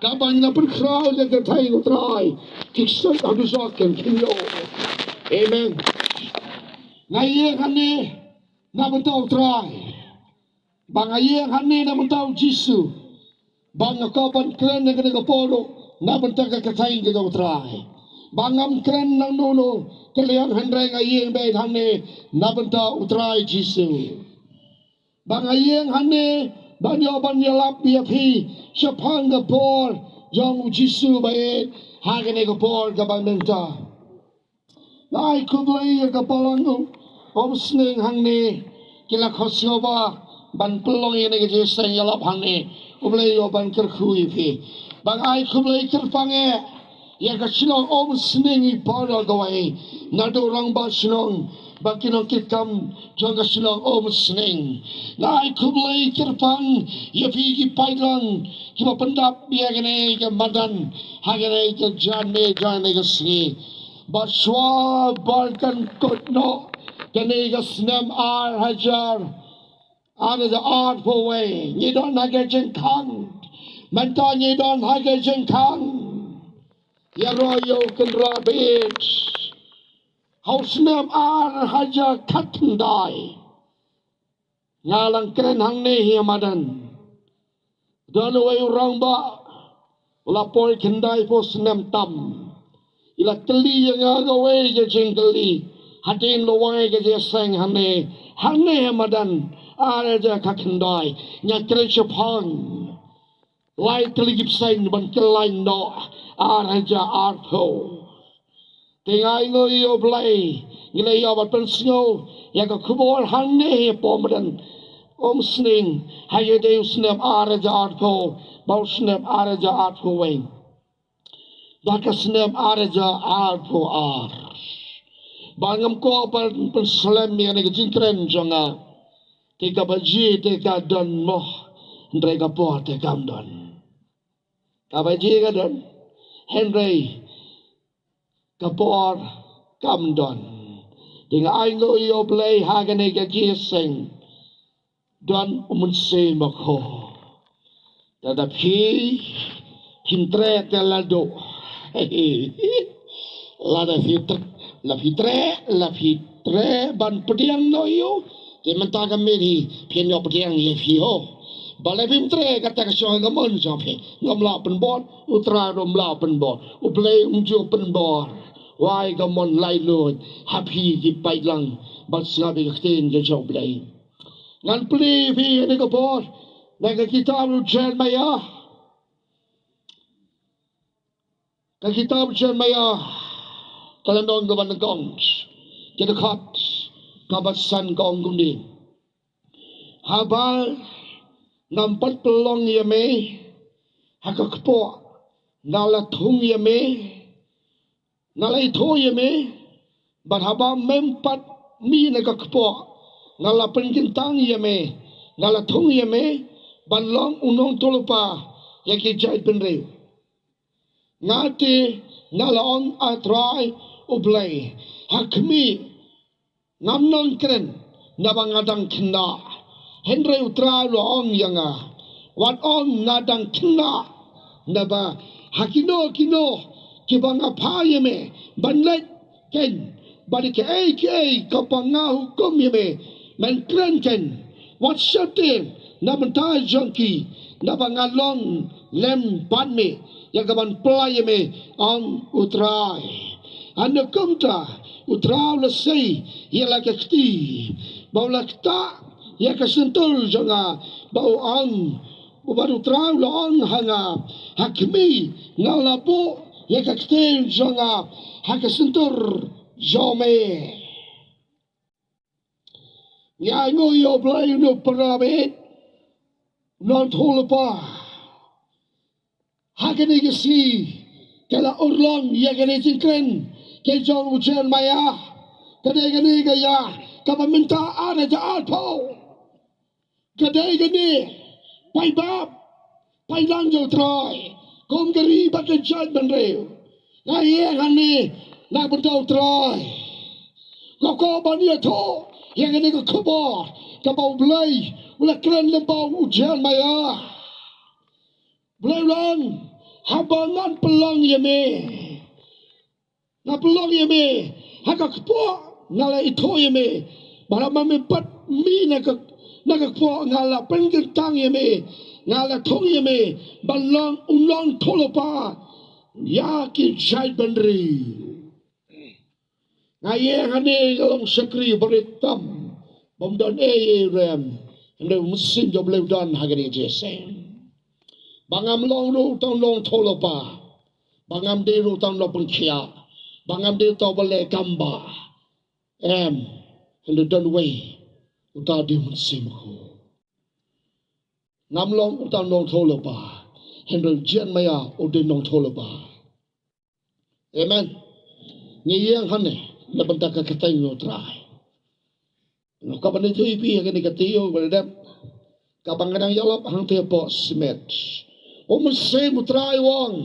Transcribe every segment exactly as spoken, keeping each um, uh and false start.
Kaba ngi la pynkhraw ïa ka kyrteng u Trai, ki ksuid ha u dusok kin khynñiuh. Amen. Nga ïeng hangne na bynta u Trai. Ba nga ïeng hangne na bynta u Jisu. Ba nga kwah ban kren ha kane ka por ruh na bynta ka kyrteng ka jong u Trai. Ba ngam kren nangno nangno ka liang, hynrei nga ïeng beit hangne na bynta u Trai Jisu. Ba nga ïeng hangne ban ïoh ban ïalap ïa phi shaphang ka bor jong u Jisu baieit ha kane ka por kaba mynta. Nga ai khublei ïa ka balang u, um, sneng hangne, ki la khot sngewbha ban pynlong ïa kane ka jingïaseng ïalap hangne. U Blei u ban kyrkhu ïa phi. Ba nga ai khublei kyrpang eh ïa ka shnong Umsning i para kawei, naduh rangbah shnong bad ki nongkitkam jong ka shnong Umsning. Nga ai khublei kyrpang ïa phi ki paidlang kiba pyndap ïa kane ka madan ha kane ka janmiet jong kane ka sngi. Bad shuwa ba kan kut noh kane ka snem ar hajar, ar hajar arphew wei, ngi don ha ka jingkhang. Mynta ngi don ha ka jingkhang. Ïaroh ïa u Kynrad baieit. Ha u snem ar hajar khatkhyndai, nga la kren hangne ha madan. Don uwei u rangbah u la poi khyndaiphew snem tam. I la kylli ïa nga kawei ka jingkylli hadien ba wai ka jingïaseng hangne, hangne ha madan, ar hajar khatkhyndai. Nga kren shaphang lai tylli ki bseiñ ban kyllaiñ noh ar hajar arphew. Te nga ainguh ïa u Blei, ngi la ïoh ban pynsngew ïa ka khubor hangne ha Pawmadan Umsning, ha ïa dei u snem ar hajar arphew bad u snem ar hajar arphew wei bad ka snem ar hajar arphew ar. Ba ngam kwah ban pynslem ïa kane ka jingkren jong nga. Te kaba jia te ka don mo, hynrei ka por te kam don. Kaba jia ka don, hynrei ka por kam don. Te nga ainguh ïa u Blei ha kane ka jingïaseng. Don u Mynsiem Bakhuid. Lada phi, phim treh te la duh. Lada phi treh, la phi treh, la phi treh ban pdiang noh ïa u. Te mynta ka miet hi phin ïoh pdiang ïa phi ho. Balei phim treh? Kata ka shong ka mon jong phi. Ngam lah pynbor, u Trai ruh um lah pynbor, u Blei um ju pynbor. Wai ka mon laitluid ha phi ki paidlang ban sngap ïa ka ktien ka jong u Blei. Ngan plie ïa phi ha kane ka por na ka kitab u Jeremaïah. Ka kitab Jeremaïah, ka lynnong kaba nyngkong, ka dkhot kaba san ka ong kumne: Haba ngam pat pynlong ïa me ha ka kpoh, nga la thung ïa me, nga la ithuh ïa me, bad haba mem pat mih na ka kpoh, nga la pynkyntang ïa me, nga la thung ïa me ban long u nongïathuhlypa ïa ki jaitbynriew. Nga te nga la ong, A Trai U Blei, ha khmih, ngam nang kren naba nga dang khynnah. Hynrei U Trai u la ong ïa nga, wat ong nga dang khynnah, naba ha kino kino kiba nga phah ïa me ban leit kein, bad ïa kiei kiei kaba nga hukum ïa me, men kren kein. Wat sheptieng na bynta jong ki, naba nga long lem bad me ïa kaban pyllait ïa me, ong U Trai. Hynrei kumta U Trai u la sei ïa la ka kti, bad u la ktah ïa ka shyntur jong nga, bad u ong, bad U Trai u la ong ha nga, ha khmih, nga la buh ïa ka ktien jong nga ha ka shyntur jong me. Ngi ainguh ïa U Blei, u nongpynïaid, u nongïathuhlypa. Ha kane ka sngi ka la urlong ïa kane ka jingkren ka jong u Jeremaïah. Ka dei kane ka ïa kaba mynta ar hajar arphew. Ka dei kane, paidbah, paidlang jong U Trai, kum ka ri bad ka jaitbynriew. Nga ïeng hangne na bynta U Trai. Nga kwah ban ïathuh ïa kane ka khubor kaba U Blei u la kren lyngba u Jeremaïah. U Blei u la ong, Haba ngan pynlong ïa me, nga pynlong ïa me ha ka kpoh, nga la ithuh ïa me. Bad haba me pat mih na ka, na ka kpoh, nga la pynkyntang ïa me, nga la thung ïa me ban long u nongïathuhlypa ïa ki jaitbynriew. Nga ïeng hangne nga long shakri barit tam, bym don ei ei ruh em, hynrei u Mynsiem jong U Blei u don ha kane ka jingïaseng. Ba ngam long ruh uta u nongïathuhlypa, ba ngam dei ruh uta u nongpynkhiah, ba ngam dei uta uba leh kam ba em, hynrei don uwei, uta u dei u Mynsiem Bakhuid. Ngam long uta u nongïathuhlypa, hynrei u Jeremaïah u dei u nongïathuhlypa. Amen. Ngi ïeng hangne na bynta ka kyrteng U Trai. Nga kwah ban ïathuh ïa phi ïa kane ka taïew ba la dep, kaba nga dang ïalap hangtei hapoh Smit. U Mynsiem U Trai u ong,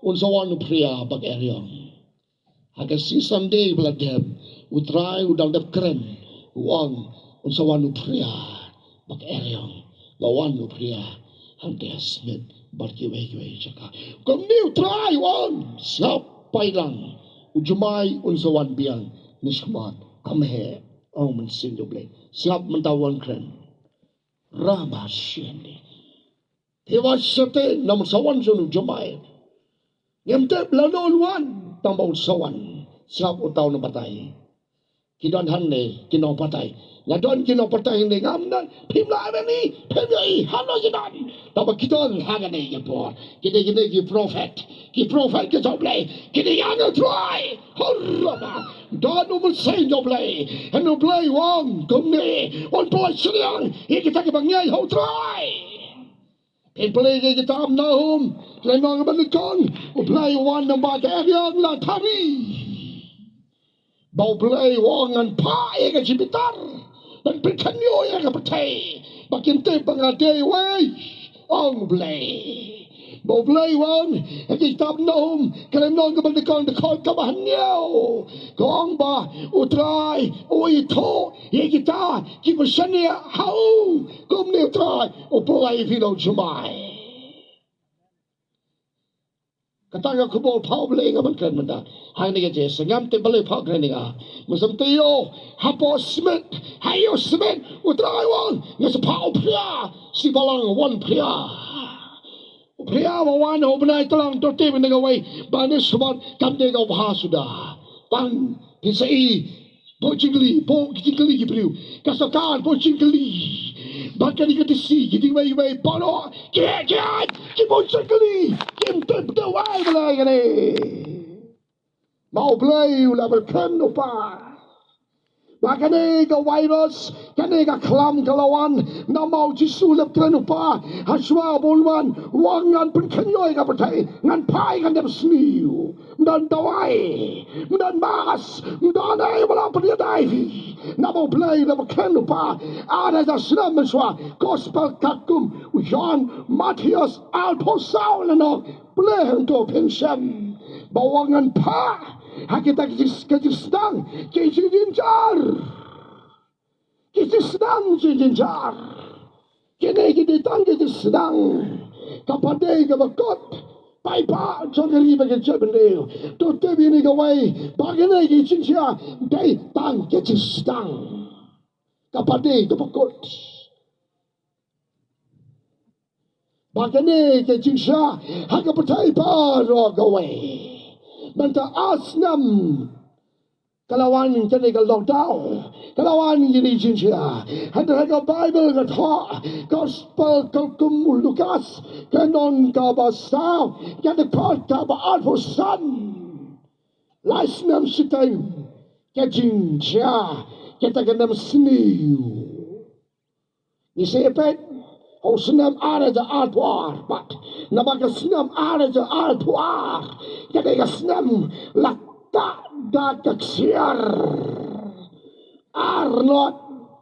un sa wan u phria bad eriong. Ha ka sngi Sunday ba la dep, U Trai u dang dep kren, u ong, un sa wan u phria bad eriong. La wan u phria hangtei ha Smit bad kiwei kiwei jaka. Kumne U Trai u ong, sngap, peit lang, u Jemai un sa wan biang ne shakhmat. Kumne, ong u Mynsiem U Blei. Sngap, mynta wan kren. Rama shende. Te wan shete, namar sa wan shen u Jemai. Ngim tip lano un wan, tangba un sa wan. Sngap, uta u nongbatai. Ki don hangne ki nongbatai. Nga don ki nongbatai hangne, ngam don. Phim lah ban ïohi, phim ïohi hano ki don. Tangba ki don hangne ki por. Ki dei, ki dei ki prophet. Ki prophet ki jong U Blei. Ki dei ki angel Trai. Hurrah. Don u Mynsiem jong U Blei. Hynrei U Blei u ong kumne, un pynlait shiliang ïa kita kiba ngiai ha U Trai. Pynplie ïa kitab Nahum, khlem nang ban kong, U Blei u wan namar ka eriong la thari. Ba U Blei u ong, ngan phah ïa ka jingbitar ban pynkhynñiuh ïa ka pyrthei, ba kin tip ba nga dei uwei, ong U Blei. Ba U Blei u ong ha kitab Nahum, khlem nang ban kong, dkhot kaba hynñiew, ka ong ba U Trai u ithuh ïa kita kiba shaniah ha u. Kumne U Trai u pynlait ïa phi na u Jemai. Kata ka khubor pha U Blei nga ban kren mynta. Hangne ka jingïaseng, ngam tip balei pha kren ïa nga. Mynsiem taïew, hapoh Smit, ha ïew Smit, U Trai u ong, nga sa phah u phria, shi balang wan phria. U phria ba wan ha u bnai tlang, to tip ïa kawei, ba ne shabar kam dei kaba bha suda. Tang phi sa i, bun jingkylli, bun jingkylli ki briew. Ka sorkar bun jingkylli. Bad kane ka DC, ki dei wei wei, baroh ki heh ki heh, ki bun jingkylli. Kim tip da wei balei kane. Ma U Blei u la pyrkhat u pa. Ba kane ka virus, kane ka khlam ka la wan, namar U Jisu u la pyrkhat u pa. Hashwa ba un wan, u ong ngan pynkhynñiuh ïa ka pyrthei, ngan phah ïa ka dep sniew. Ym don dawai, ym don mask, ym don ei ba la pynïadei phi. Namar U Blei u la pyrkhat u pa. Ar hajar snem mynshuwa, Gospel katkum u Ïoann, Mathaios arphew saw, la ong, balei hangto phin shem. Ba u ong ngan phah ha kita ki jing, ki jingsdang ki jingjynjar. Ki jingsdang ki jingjynjar. Kine ki dei tang ki jingsdang. Kaba dei kaba kut, paidbah jong ka ri bad ka jaitbynriew, to tip ïa kawei, ba kine ki jingjia dei tang ki jingsdang. Kaba dei kaba kut. Ba kane ka jingjia ha ka pyrthei baroh kawei. Mynta ar snem ka la wan kane ka lockdown, ka la wan kine ki jingjia. Hynrei ha ka Baibl ka thoh, Gospel katkum u Lukas, ka lynnong kaba saw, ka dkhot kaba arphew san. Lai snem shiteng ka jingjia kata ka dep sniew. Ngi sa ïa peit ha u snem ar hajar arphew ar pat. Namar ka snem ar hajar arphew ar ka dei ka snem la tah da ka ksiar. Ar not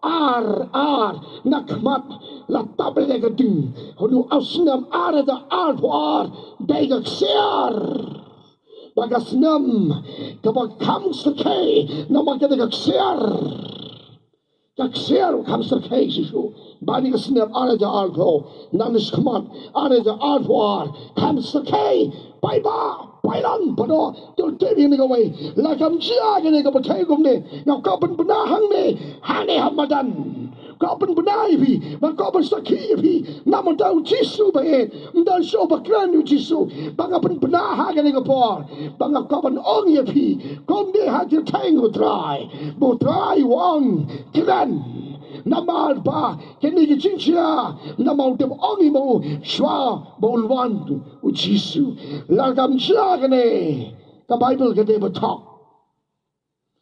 ar ar na khmat la tah beit da ka ding. Ha u snem ar hajar arphew ar dei ka ksiar. Ba ka snem kaba kham sakhi namar ka dei ka ksiar. Ka ksiar kam syrkhei shisha. Bad ïa ka snem ar hajar arphew, nang ïa skhmat ar hajar arphew ar, kam syrkhei. Paidbah, paidlang, pano, to tip ïa kane kawei. La kam jia kane ka pyrthei kumne, nga kwah pynbna hangne, hangne ha madan. Kwah pynbna ïa phi, nga kwah pynsakhi ïa phi namar u Jisu ba ïeit. Ym don shuh ba kren ïa u Jisu. Ba nga pynbna ha kane ka por, ba nga kwah ban ong ïa phi, kumne ha ka kyrteng u Trai. Ba u Trai u ong, kren. Namar ba kine ki jingjia, namar u dep ong ïa u shuwa ba un wan u Jisu. La kam jia kane, ka Baibl ka dei ba thok.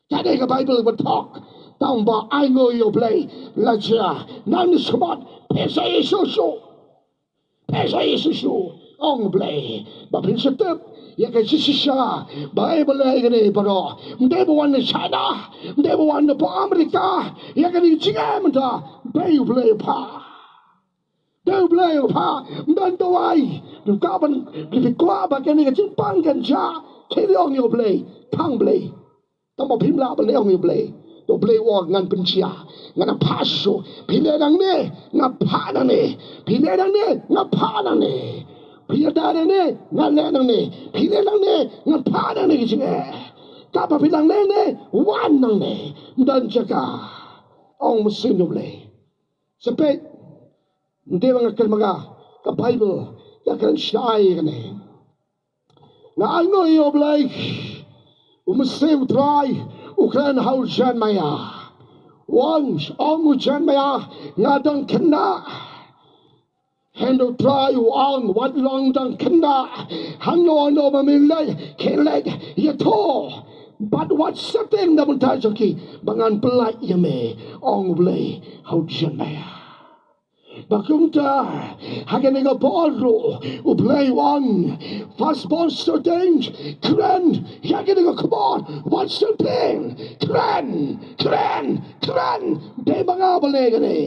Ka dei ka Baibl ba thok. Tang ba ainguh ïa u Blei. La jia, nang ïa skhmat, phi sa ïa shuh shuh. Phi sa ïa shuh shuh, ong u Blei. Ba phin sa tip ïa ka jingshisha ba ai ba leh ïa kane baroh. Ym dei ba wan na China, ym dei ba wan na Amerika, ïa kane ka jingeh mynta, dei u Blei u phah. Dei u Blei u phah. Ym don dawai. Ym kwah ban, phi kwah ba kane ka jingpang kan jia, khie ong ïa u Blei, tang Blei. Tang ba phim lah ban ong ïa u Blei. To u Blei u ong ngan pynjia. Ngan phah shuh. Phi leh nangne, nga phah nangne. Phi leh nangne, nga phah nangne. Phi leh nangne, nga leh nangne. Phi leh nangne, nga phah nangne ki jingeh. Kaba phi leh nangne, wan nangne. Ym don jaka, ong u Mynsiem u Blei. Sa peit. Ym dei ba nga kren ma nga, ka Baibl ka kren shai kane. Nga ainguh ïa u Blei, u Mynsiem u Trai u kren ha u Jeremaïah. U ong, ong u Jeremaïah, nga dang khynnah. Hynrei u Trai u ong, wat long dang khynnah. Hangno hangno ba men leit, khie leit ïathuh. Bad wat sheptieng na bynta jong ki ba ngan pynlait ïa me, ong u Blei ha u Jeremaïah. Ba kumta, ha kane ka por ruh, u Blei u ong, firstborn sheptieng, kren ïa kane ka khubor, wat sheptieng, kren, kren, kren. Dei ma nga ba leh kane.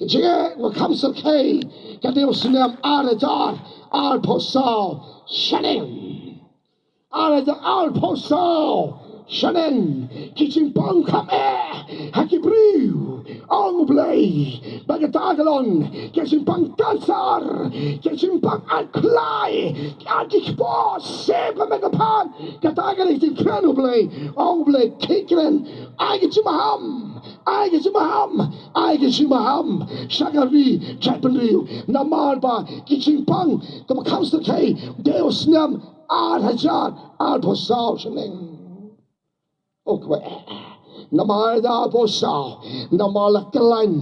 Ka jingeh ba kham syrkhei ka dei u snem ar hajar arphew saw shaneng. Ar hajar arphew saw shaneng, ki jingpang kham eh ha ki briew, ong u Blei. Ba kata ka long ka jingpang kansar, ka jingpang ar khlai, ar ki kpoh, se ba me ka phan. Kata ka dei ka jingkren u Blei, ong u Blei, khie kren, ai ka jingmaham, ai ka jingmaham, ai ka jingmaham sha ka ri jaitbynriew. Namar ba ki jingpang kaba kham syrkhei dei u snem ar hajar arphew saw shaneng. O kaba eh, namar ar hajar arphew saw, namar la khlaiñ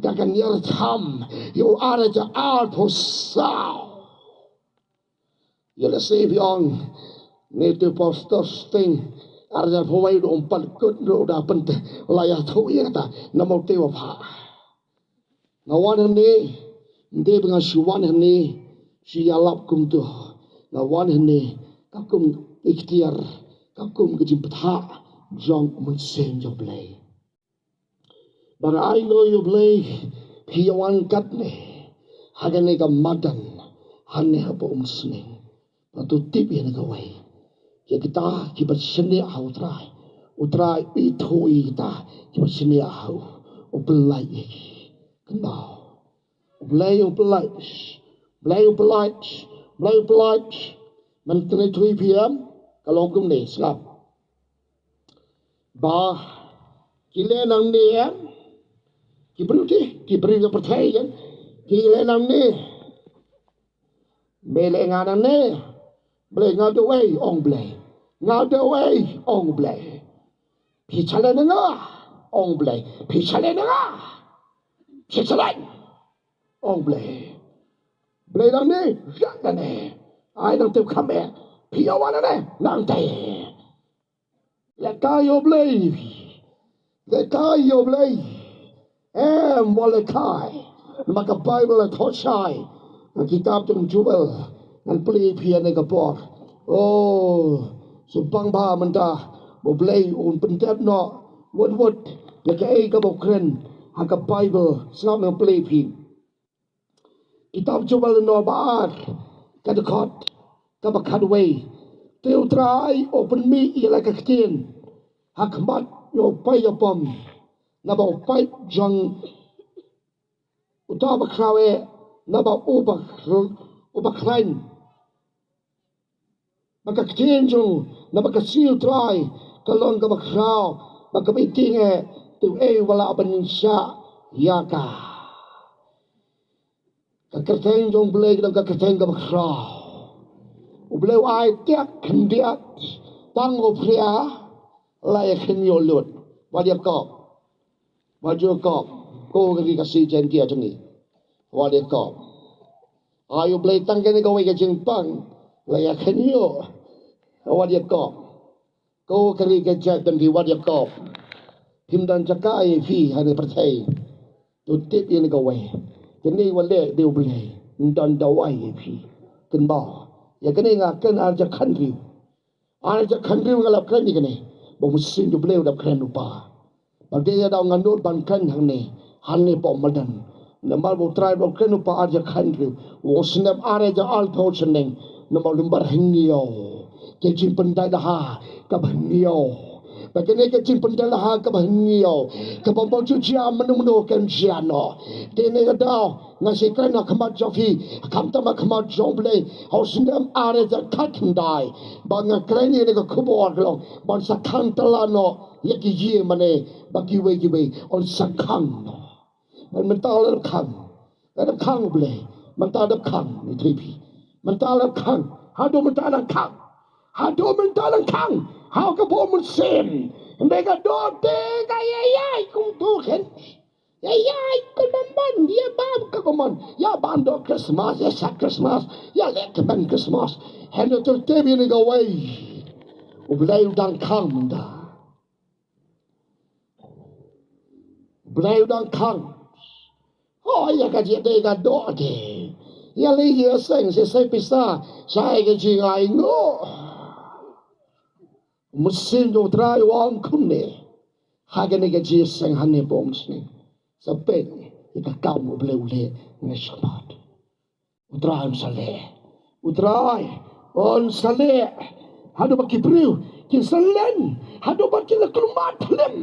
da ka niar tam ïa u ar hajar arphew saw. Ïa lehse phi ong, ne te pastor Sting, ar hajar arphew wei ruh um pat kut ruh da pynteh, la ïathuh ïa kata, namar u te u phah. Nga wan hangne, ym dei ba nga shu wan hangne shu ïalap kumto. Nga wan hangne ka kum ka iktiar, ka kum ka jingbthah jong u Mynsiem jong u Blei. Ba nga ainguh ïa u Blei, phi ïa wan katne ha kane ka madan, hangne hapoh Umsning. Ba to tip ïa kane kawei, ïa kita kiba shaniah ha u Trai. U Trai u ithuh ïa kita kiba shaniah ha u, u pynlait ïa ki. Kynmaw, u Blei u pynlait, Blei u pynlait, Blei u pynlait. Mynta kane three P M ka long kumne, sngap. Ba ki leh nangne, ki briew te, ki briew ka pyrthei kan, ki leh nangne. Me leh nga nangne. Blei nga dawei, ong Blei. Nga dawei, ong Blei. Phi shalei na nga, ong Blei. Phi shalei na nga, phi shalei, ong Blei. Blei nangne, ïa nangne. Ai nangta kham eh, phi ïa wan nangne, nangta. Lehkai ïa u Blei, lehkai ïa u Blei. Em, wat lehkai. Namar ka Baibl ka thoh shai, na kitab jong Joel. Ngan plie phi ïa kane ka por. O, sngewbha mynta ba u Blei un pyndep noh wut wut ïa kaei kaba u kren ha ka Baibl. Sngap, ngan plie phi. Kitab Joel lynnong ba ar, ka dkhot kaba khatwei. Te u Trai u pynmih ïa la ka ktien ha khmat ïa u paidbah jong u. naba u paip jong uta u bakhraw eh, naba u bakhl-, u bakhlaiñ. Ba ka ktien jong, naba ka sngi U Trai ka long kaba khraw, ba kaba ïting eh, te uei u lah ban shah ïa ka. Ka kyrteng jong U Blei ka long ka kyrteng kaba khraw. U Blei u ai tiak khyndiat, tang u phria, la ïa khynñiuh lut. Wat ïa kop. Wat ïa kop. Ko ka ri Khasi Jaiñtia jong ngi. Wat ïa kop. Ai U Blei tang kane kawei ka jingpang, la ïa khynñiuh. Wat ïa kop. Ko ka ri ka jaid, don ki, wat ïa kop. Phim don jaka ïa phi ha kane ka pyrthei. To tip ïa kane kawei. Kane wat leh da U Blei. Ym don dawai ïa phi. Kynmaw. Ïa kane nga kren ar hajar khathynriew. Ar hajar khathynriew nga la kren ïa kane. Ba u Mynsiem U Blei u dap kren lypa. Ba dei ïa da nga nud ban kren hangne, hangne hapoh madan. Namar ba U Trai ba u kren lypa ar hajar khathynriew, u snem ar hajar arphew snem. Namar u lam ba hynñiew. Ka jingpyndait laha kaba hynñiew. Ba kane ka jingpyndait laha kaba hynñiew, kaba ym ju jia mynno mynno, kan jia noh. Te kane ka daw nga sa kren ha khmat jong phi, khamtam ha khmat jong U Blei, ha u snem ar hajar khatkhyndai. Ba nga kren ïa kane ka khubor ka long ban sa khang tala noh ïa ki ïing mane, ba kiwei kiwei yn sa khang noh. Mynta la dep khang, la dep khang U Blei. Mynta dep khang, ngi trei phi. Mynta la dep khang, haduh mynta dang khang. Haduh mynta dang khang ha ka bor mynsiem. Ynda ka doh te ka ïa ïa kum tu khein. Ïa ïa kum ban ban ïa bam ka kum ban ïa ban doh Christmas, ïa sa Christmas, ïa leh ka ban Christmas. Hynda tur te bini kawei. U Blei u dang khang mynta. Blei u dang khang. Ho ïa ka jingdei ka doh te. Ïa lei ïa seng, sa sei pisa, sa ïa ka jingainguh. Mynsiem jong U Trai u ong kumne. Ha kane ka jingseng hangne bym sngewsih. Sa peit ïa ka kam U Blei u leh ne shakhmat. U Trai un sa leh. U Trai un sa leh. Haduh ba ki briew kin sa len. Haduh ba kin la kulmar thlem.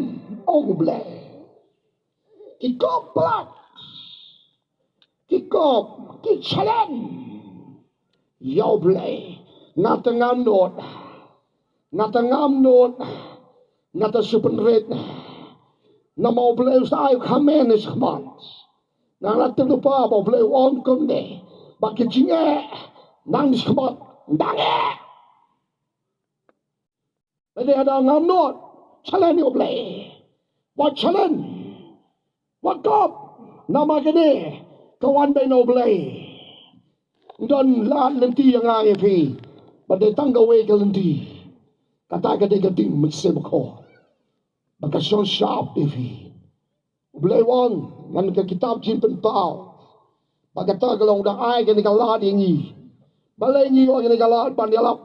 O U Blei. Ki kop palat. Ki kop. Ki challenge. Ïa U Blei. Nga te ngam nud. Nga te ngam nud. Nga te shu pynrit. Namar U Blei u sa ai u kmen ne shakhmat. Nga la tip lypa ba U Blei u ong kumne. Ba ki jingeh nang shakhmat dang eh. Ba dei haba ngam nud, challenge ïa U Blei. Wat challenge. Wat kop. Namar kane ka wan beit na U Blei. Ym don lad lynti ïa nga ïa phi. Ba dei tang kawei ka lynti. Kata ka dei ka ding Mynsiem Bakhuid. Ba ka shong shap ïa phi. U Blei u ong, ngan ka kitab Jingpynpaw. Ba kata ka long u dang ai kane ka lad ïa ngi. Balei ngi ïoh kane ka lad ban ïalap?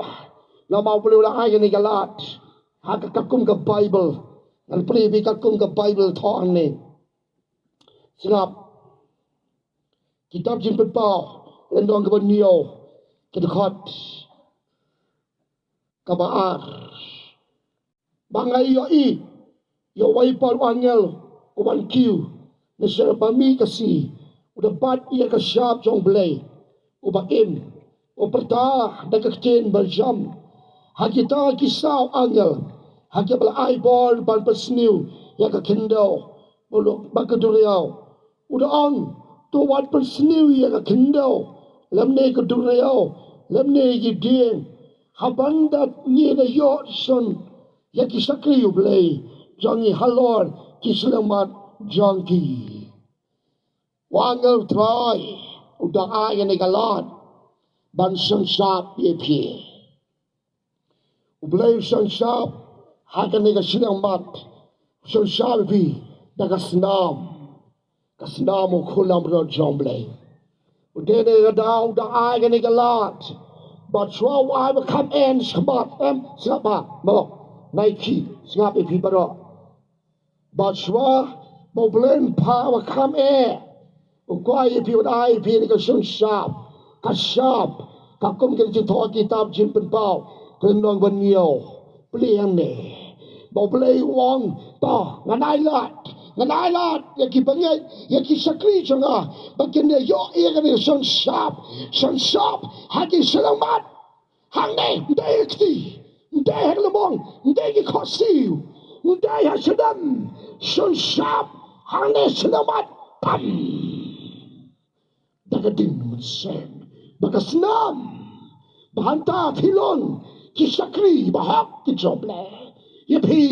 Namar U Blei u dang ai kane ka lad. Ha ka, ka kum ka Baibl. Ngan plie ïa phi ka kum ka Baibl, thoh hangne. Sngap. Kitab Jingpynpaw, lynnong kaba hynñiew, ka dkhot kaba ar. Ba nga ïohi ïa uwei pat u angel u wan kiew na sha ba mih ka sngi, u da bat ïa ka shap jong U Blei uba im, u pyrta da ka ktien ba jam ha kita ki saw angel, ha kiba la ai bor ban pynsniew ïa ka khyndew bad ka duriaw. U da ong, to wat pynsniew ïa ka khyndew, lymne ka duriaw, lymne ki dieng, haba ynda ngi da ïoh shon ïa ki shakri U Blei jong ngi halor ki shyllangmat jong ki. U angel U Trai u dang ai kane ka lad ban shon shap ïa phi. U Blei u shon shap ha kane ka shyllangmat, u shon shap ïa phi da ka snam, ka snam u khun langbrot jong U Blei. U dei ne ka daw u dang ai kane ka lad. Bad shuwa u ai ba kham eh shakhmat, em, sngap ba, mo, nai ki, sngap ïa phi baroh. Bad shuwa ba U Blei un phah ba kham eh, u kwah ïa phi, u dang ai ïa phi ne ka shon shap, ka shap, ka kum ka jingthoh kitab Jingpynpaw, ka lynnong ba hynñiew, plie hangne. Ba U Blei u ong, to, ngan ai lad, Ngan ailad ïa ki bangeit, ïa ki shakri jong nga, ba kin ïoh ïa kane ka shon shap, shon shap ha ki shyllangmat. Hangne, ym dei ha kti, ym dei ha lyngngoh, ym dei ki khohsiew, ym dei ha shyllem, shon shap hangne shyllangmat. Tam da ka ding mynsiem, ba ka snam, ba hangta phi long ki shakri bahok ki jong U Blei. Ïa phi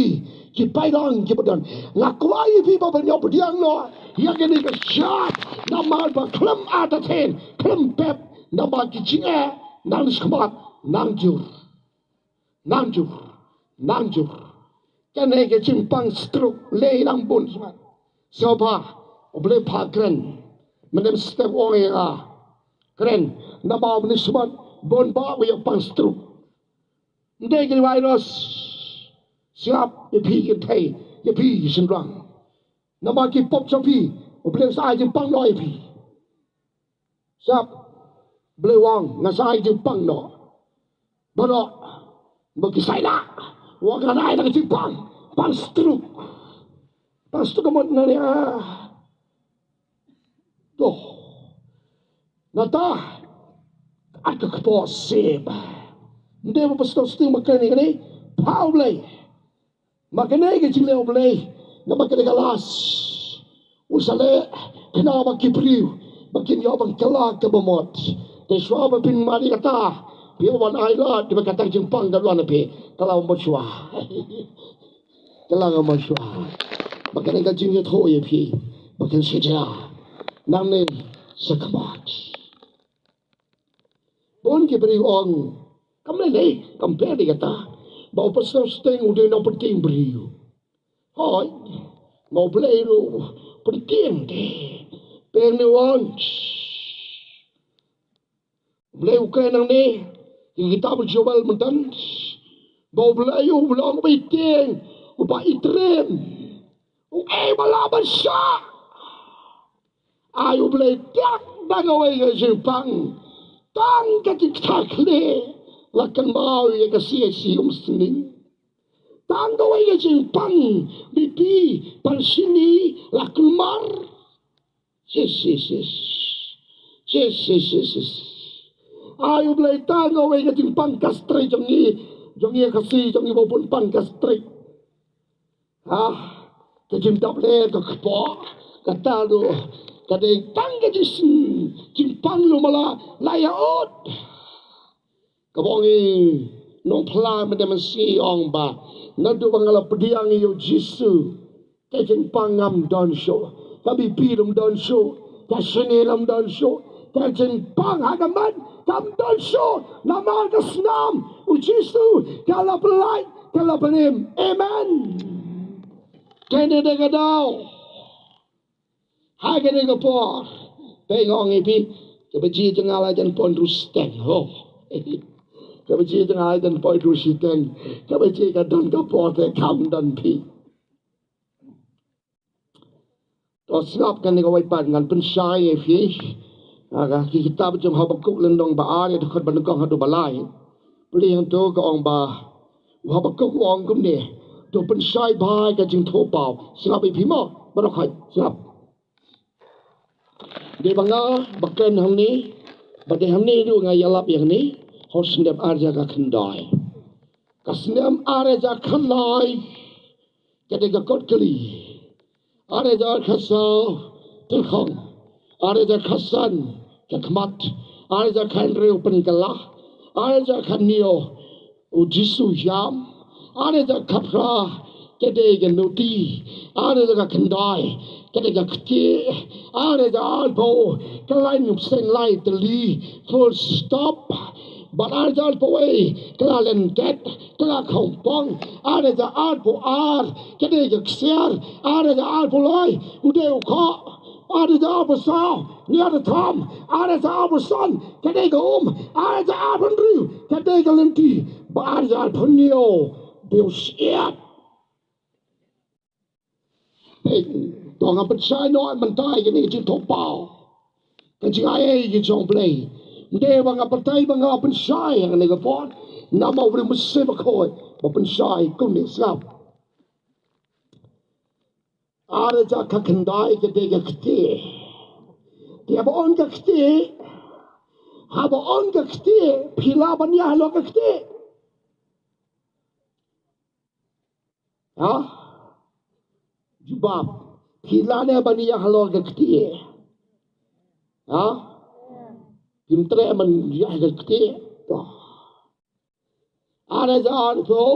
ki paidbah ki badon, nga kwah ïa phi ba phin ïoh pdiang noh ïa kane ka shap, namar ba khlem artatien, khlem pep, namar ki jingeh nang shakhmat, nang jur, nang jur, nang jur. Kane ka jingpang stroke lei lang bun smat. Sngewbha, U Blei pha kren. Mynne mynstep u ong ïa nga, kren, namar mynne smat bun ba u ïa pang stroke. Ym dei ki virus. Sngap ïa phi ki kynthei, ïa phi ki shynrang. Namar ki pop jong phi, U Blei u sa ai jingpang noh ïa phi. Sngap, U Blei u ong, nga sa ai jingpang noh. Baroh, ba ki sa ïa lah, u ong ngan ai da ka jingpang, pang stroke. Pang stroke ka mut nangne, ah. Toh. Nangta, ai ka kpoh sep. Ym dei ba Pastor Sting ba kren ïa kane, pha U Blei. Ma kane ka jingleh U Blei, namar kane ka las. U sa leh khnang ba ki briew ba kin ïoh ban kylla kaba mut. Te shuwa ba phin mad ïa kata, phi wan ailad ba kata ka jingpang ka wan na phi. Ka la mut shuwa. Ka la mut shuwa. Ba kane ka jingïathuh ïa phi ba kin shet sha nangne shakhmat. Bun ki briew ong, kam lei lei, kam pher ïa kata. Ba u Pastor Sting u dei u nongpynthiah briew. Hooid, ma U Blei ruh u pynthiah te. Pher ne u ong, U Blei u kren nangne, ïa ka kitab u Joel mynta. Ba U Blei u long uba ïeit, uba ïeit. U ei ba lah ban shah. Ai U Blei tang da kawei ka jingpang. Tang ka jingkthar khlieh la kynmaw ïa ka C H C Umsning. Tang kawei ka jingpang, B P, palsini, la kulmar. Yes, yes, yes. Yes, yes, yes, yes. Ai U Blei tang kawei ka jingpang, gastric jong ngi, jong ngi Khasi, jong ngi ba bun pang gastric. Ah, ka jingdap leh ka kpoh, kata ruh ka dei tang ka jingpang, jingpang ruh ma la, la ïa ud. Kaba ong i nongphla mynta mynsi ong ba, naduh ba nga la pdiang ïa u Jisu, ka jingpang ngam don shuh, ka B P lam don shuh, ka shane lam don shuh, ka jingpang ha ka met kam don shuh, namar ka snam u Jisu ka la pyllait, ka la pynim. Amen. Kane dei ka daw. Ha kane ka por, phi, nga ong ïa phi, kaba jia jong nga la jan poi hynriew shiteng. Ho. Kaba jia jong nga la jan poi hynriew shiteng. Kaba jia ka don ka por te kam don phi. To sngap kane kawei pat ngan pynshai ïa phi. Ha ka, ki kitab jong Habakuk lynnong ba ar, ïa dkhot ba nyngkong haduh ba lai. Pule hangto ka ong ba u Habakuk u ong kumne, to pynshai bha ïa ka jingthoh paw. Sngap ïa phi mo, baroh khoit, sngap. Dei ba nga ba kren hangne, ba dei hangne ruh nga ïalap ïa kane, ha u snem ar hajar khyndai. Ka snem ar hajar khyndai, ka dei ka kot kali. Ar hajar khatsaw, tyrkhong. Ar hajar khatsan, ka khmat. Ar hajar khathynriew, pynkylla. Ar hajar khathynñiew, u Jisu u ïam. Ar hajar khatphra, ka dei ka noti. Ar hajar khatkhyndai, ka dei ka ktieh. Ar hajar arphew, ka lain bseiñ lai tylli. Full stop. Bad ar hajar arphew wei, ka la lyndet, ka la khongpong. Ar hajar arphew ar, ka dei ka ksiar. Ar hajar arphew lai, u dei u khoh. Ar hajar arphew saw, nia da tham. Ar hajar arphew san, ka dei ka um. Ar hajar arphew hynriew, ka dei ka lynti. Bad ar hajar arphew hynñiew, dei u shyiap. Peit, to nga pynshai noh mynta ïa kane ka jingthoh paw. Ka jingai ei ka jong U Blei. Ym dei ba nga pyrthei ba nga pynshai ha kane ka por. Namar U Blei u mynsiem bakhuid ba pynshai kumne, sngap. Ar hajar khyndai ka dei ka ktieh. Te haba ong ka ktieh, haba ong ka ktieh, phi lah ban ïaid halor ka ktieh? Ha? Jubab. Phi lah ne ban ïaid halor ka ktieh? Ha? Phim treh ban ïaid ka ktieh? To. Ar hajar arphew,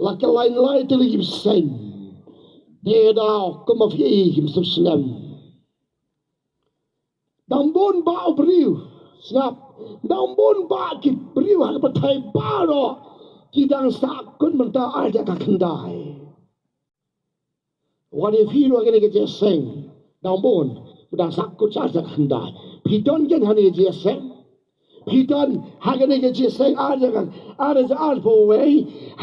la kyllaiñ lai tylli ki bseiñ. Dei daw kumba phi i kim sngewsih snem. Dang bun bah u briew, sngap. Dang bun bah ki briew ha ka pyrthei baroh ki dang sahkut mynta ar hajar khyndai. Wan ïa phi ruh ha kane ka jingïaseng. Dang bun ba dang sahkut sha ar hajar khyndai. Phi don kein ha kane ka jingïaseng? Phi don ha kane ka jingïaseng ar hajar, ar hajar arphew wei?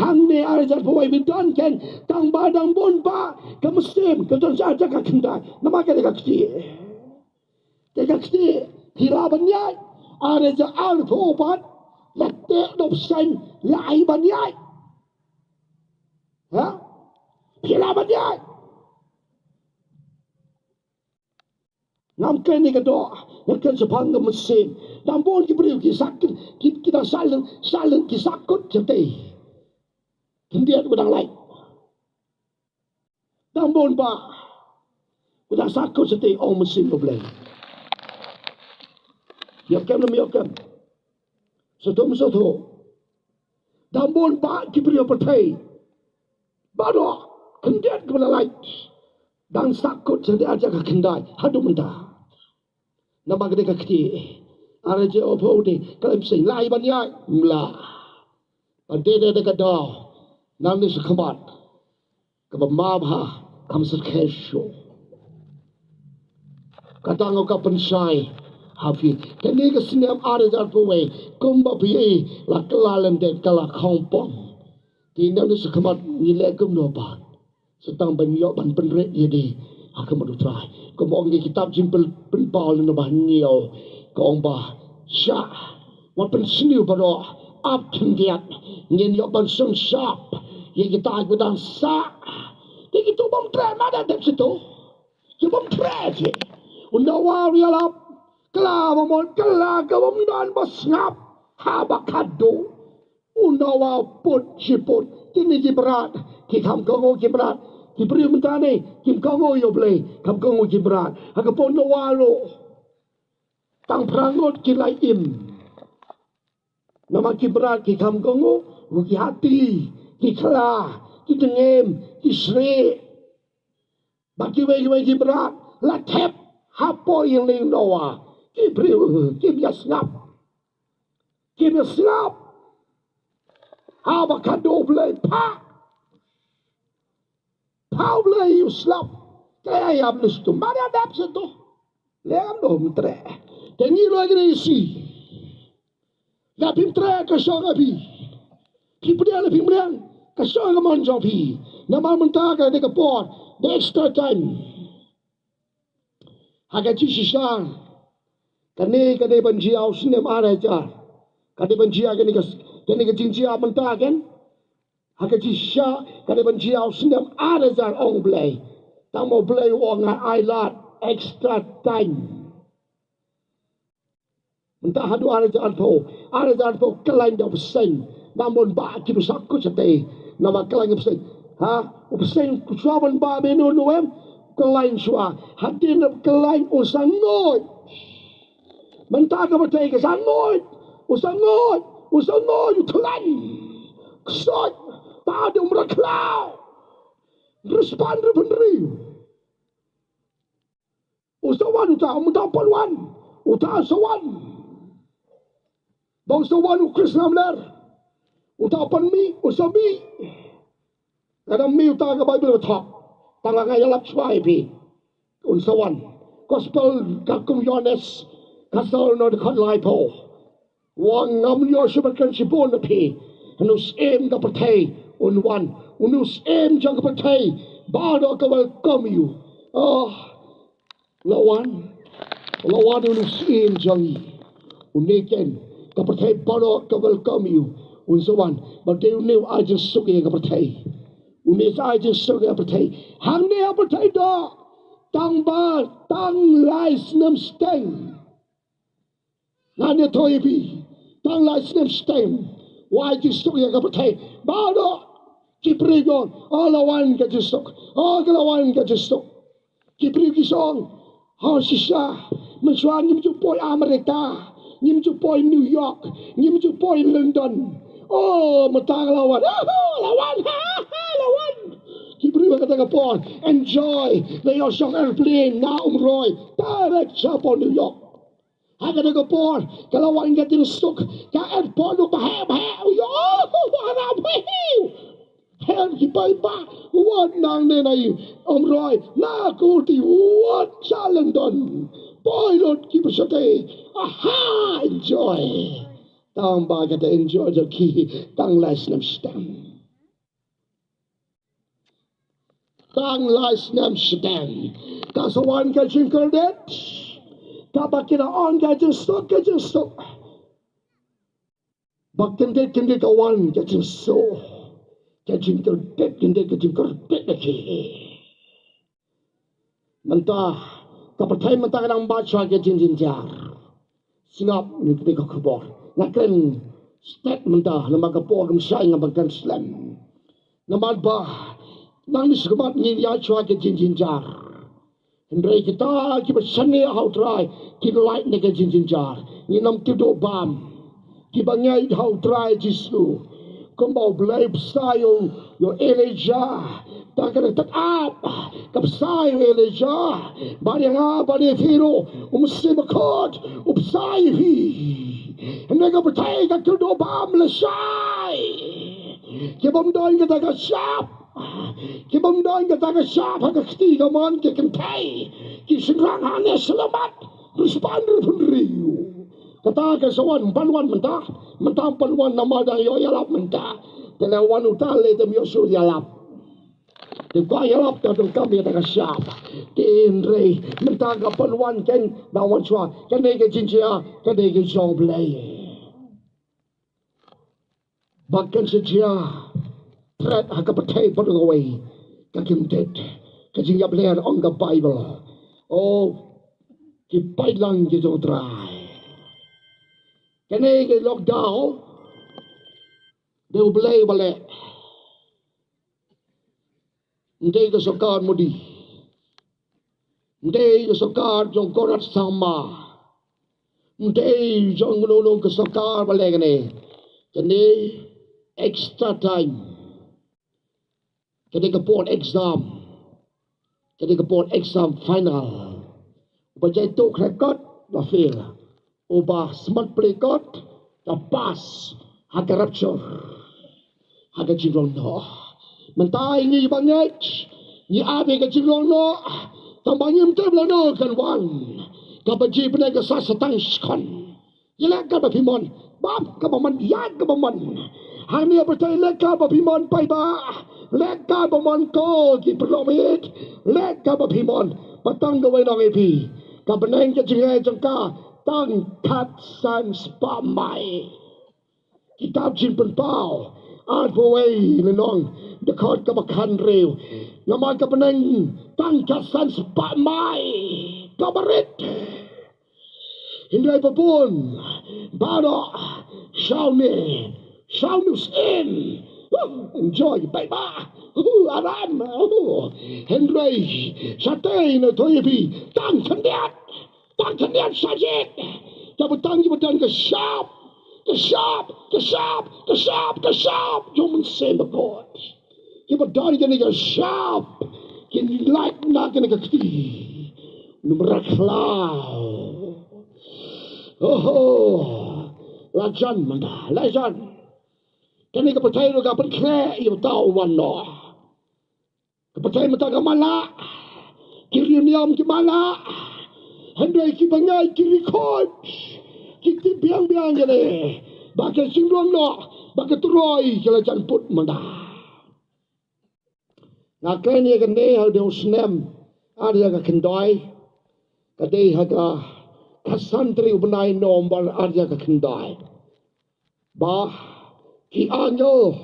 Hangne ar hajar arphew wei phi don kein? Tang ba dang bun bah ka mynsiem ka don sha ar hajar khyndai. Namar kane ka ktieh. Te ka ktieh, phi lah ban ïaid? Ar hajar arphew pat, la teh da u bseiñ, la ai ban ïaid? Ha? Phi lah ban ïaid? Ngam kren ïa ka doh, nga kren shaphang ka mynsiem. Dang bun ki briew ki sahkut, ki, ki dang sah lynti, sah lynti, ki sahkut shatei. Khyndiat ba dang lait. Dang bun bah, u dang sahkut shatei, ong mynsiem U Blei. Ïoh kem ne ym ïoh kem? Sngewthuh, sngewthuh. Dang bun bah ki briew ha pyrthei baroh, khyndiat kiba la lait, dang sahkut shatei ar hajar khyndai haduh mynta. Namar ka dei ka ktieh. Ar hajar arphew dei ka la im seng, la ai ban ïaid? Ym lah. Ban dei dei da ka daw, nangne shakhmat, kaba ma bha kham syrkhei shuh. Kata nga kwah pynshai ha phi, kane ka snem ar hajar arphew wei, kumba phi i, la kylla lyndet, ka la khongpong. Te nangne shakhmat ngi leh kumno pat? Sa tang ban ïoh ban pynrit ïa lade ha khmat U Trai. Kumba ong ka kitab Jingpynpaw lynnong ba hynñiew, ka ong ba, shah, wat pynsniew baroh, ap khyndiat, ngin ïoh ban shong shap ïa kita kiba dang sah. Te kito bym treh, ma da dep sha to. Ki bym treh ki. U Noah u ïalap, kylla ba mon, kylla ka bym don ba sngap haba khadduh. U Noah u put shi put. Kine ki mrad ki kham kohnguh ki mrad. Ki briew mynta ne kim kohnguh ïa U Blei, kham kohnguh ki mrad. Ha ka por Noah ruh tang phra ngut ki la im. Namar ki mrad ki kham kohnguh, ki hati, ki khla, ki tngem, ki srieh. Bad kiwei kiwei ki mrad la thep hapoh ïing Noah. Ki briew kim ïa sngap. Kim ïa sngap. Haba khadduh U Blei, pha. Pha U Blei, u slap. Te ïa Blei sha to. Ma da dep sha to. Lem dum treh. Te ngi ruh kine shi. Lada phim treh, ka shong ha phi. Phi pdiang lada phim pdiang, ka shong ha ka mon jong phi. Namar mynta ka dei ka por, the extra time. Ha ka jingshisha, kane ka dei ban jia u snem ar hajar. Ka dei ban jia kane ka, kane ka jingjia mynta kan. Ha ka jingshisha, ka dei ban jia u snem ar hajar, ong Blei. Tang ma Blei u ong, nga ai lad extra time. Mynta haduh ar hajar arphew, ar hajar arphew kyllaiñ da u bseiñ. Namar ba ki bseiñ kut shatei. Namar kyllaiñ u bseiñ. Ha? U bseiñ shuwa ban bah bino nuem. Kyllaiñ shuwa. Hadien ba kyllaiñ u sa nguid. Mynta ka pyrthei ka sa nguid. U sa nguid. U sa nguid. U kyllaiñ. Ksoid. Ba dum ra khlaw. Rispan ripun ri. U sa wan uta, mynta u pan wan. Uta u sa wan. Ba u sa wan u Khrist lamler. Uta u pan mih, u sa mih. Ka dang mih uta ka Baibl ka thok. Tang nga ïalap shuwa ïa phi. Un sa wan. Gospel katkum Ïohannes. Ka sawdong dkhot laiphew. Wan ngam ïoh shuh ban kren shibun na phi. Une u syiem ka pyrthei un wan. Une u syiem jong ka pyrthei baroh ka welcome ïa u. Oh, la wan. La wan une u syiem jong ngi. Une ken ka pyrthei baroh ka welcome ïa u. Un sa wan. Ba dei une u ai jingsuk ïa ka pyrthei. Une sa ai jingsuk ïa ka pyrthei. Hangne ha pyrthei doh tang ba tang lai snem shiteng. Ngan ïathuh ïa phi, tang lai snem shiteng u ai jingsuk ïa ka pyrthei. Baroh ki briew ki ong, oh, la wan ka jingsuk, oh, ka la wan ka jingsuk. Ki briew ki ong, ha shisha, mynshuwa ngim ju poi America, ngim ju poi New York, ngim ju poi London. Oh, mynta ka la wan, ah, la wan, ha, ha, la wan. Ki briew ha kata ka por enjoy, la ïoh shong airplane na Umroi direct sha poi New York. Ha kata ka por ka la wan ka jingsuk, ka airport u baheh baheh, u ïoh, u haram, hiu. Hen ki paidbah, wat nangne na i Umroi, na Guwahati, wat sha London. Poi lut ki pyrshah te. Aha, enjoy. Tang ba kata enjoy jong ki tang lai snem shiteng. Tang lai snem shiteng. Ka sa wan ka jingkordit. Kaba ki la ong ka jingsuk, ka jingsuk. Ba kyndit kyndit ka wan ka jingsuk. Ka jingkordit kyndit ka jingkordit lagi. Mynta ka pyrthei mynta ka dang bat shuwa ka jingjynjar. Sngap ïa kane ka khubor. Nga kren stet mynta namar ka por kam shai, nga ban kren slem. Namar ba nangne shakhmat ngin ïaid shuwa ka jingjynjar. Hynrei kita kiba shaniah ha U Trai kin lait na ka jingjynjar. Ngin ym kyrduh bam. Kiba ngeit ha U Trai Jisu. Kumba U Blei u bsa ïa u Elijah. Tang ka dang tad ap ka bsa ïa u Elijah. Bad ïa nga bad ïa phi ruh, U Mynsiem Bakhuid u bsa ïa phi. Hynrei ka pyrthei ka kyrduh bam lashai. Ki bym don kata ka shap. Ki bym don kata ka shap ha ka kti kamon ki kynthei, ki shynrang hangne shyllangmat, riewspah riewphew hynriew. Kata ka sa wan, ym pan wan mynta, mynta ym pan wan namar dang ïoh ïalap mynta. Te lei wan uta lei te ym ïoh shuh ïalap. Te kwah ïalap te donkam ïa kata ka shap. Te hynrei mynta ka pan wan, kan dang wan shuwa, kane ka jingjia, kane ka jong U Blei. Ba kan sa jia threat ha ka pyrthei baroh kawei. Ka kyndit, ka jingïapler, ong ka Baibl. O ki paidlang ki jong U Trai. Kane ka lockdown dei U Blei ba leh. Ym dei ka sorkar Modi. Ym dei ka sorkar jong Conrad Sangma. Ym dei jong uno uno ka sorkar ba leh kane. Kane extra time. Kane ka por exam. Kane ka por exam final. Uba jai tuh khreh kot, ba fail. Uba smat plie kot, ka pass ha ka rapture. Ha ka jinglong noh. Mynta ngi ba ngeit, ngi ap ïa ka jinglong noh. Tang ba ngim tip lano kan wan. Kaba jia pyneh ka sa sa tang shkon. Ïa leh kaba phi mon, bam kaba mon, ïaid kaba mon. Hangne ha pyrthei leh kaba phi mon paidbah. Leh kaba mon ko ki paralok miet. Leh kaba phi mon. Ba tang kawei nong ïa phi. Ka bneng ka jingeh jong ka tang khatsan spah mai. Kitab Jingpynpaw arphew wei lynnong, dkhot kaba khathynriew. Namar ka bneng tang khatsan spah mai. Kaba rit. Hynrei ba bun baroh shaw ne, shaw ne u syiem. Huh, enjoy paidbah. Huh, aram. Huh. Hynrei shatei na thoi bi tang khyndiat. Tang khyndiat shajied. Kaba tang kiba don ka shap. Ka shap, ka shap, ka shap, ka shap jong U Mynsiem Bakhuid. Kiba don kane ka shap, kin lait na kane ka kti. Namar khlaw. Oho. La jan mynta, la jan. Kane ka pyrthei ruh ka pynkhreh ïa uta u wan noh. Ka pyrthei mynta ka man lah. Ki riewniam ki man lah. Hynrei kiba ngeit ki riewkhuid ki tip biang biang kane ba ka jinglong noh, ba ka turoi ka la jan put mynta. Nga kren ïa kane ha u dei u snem ar hajar khyndai. Ka dei ha ka khatsan tarik u bnai November ar hajar khyndai. Ba ki angel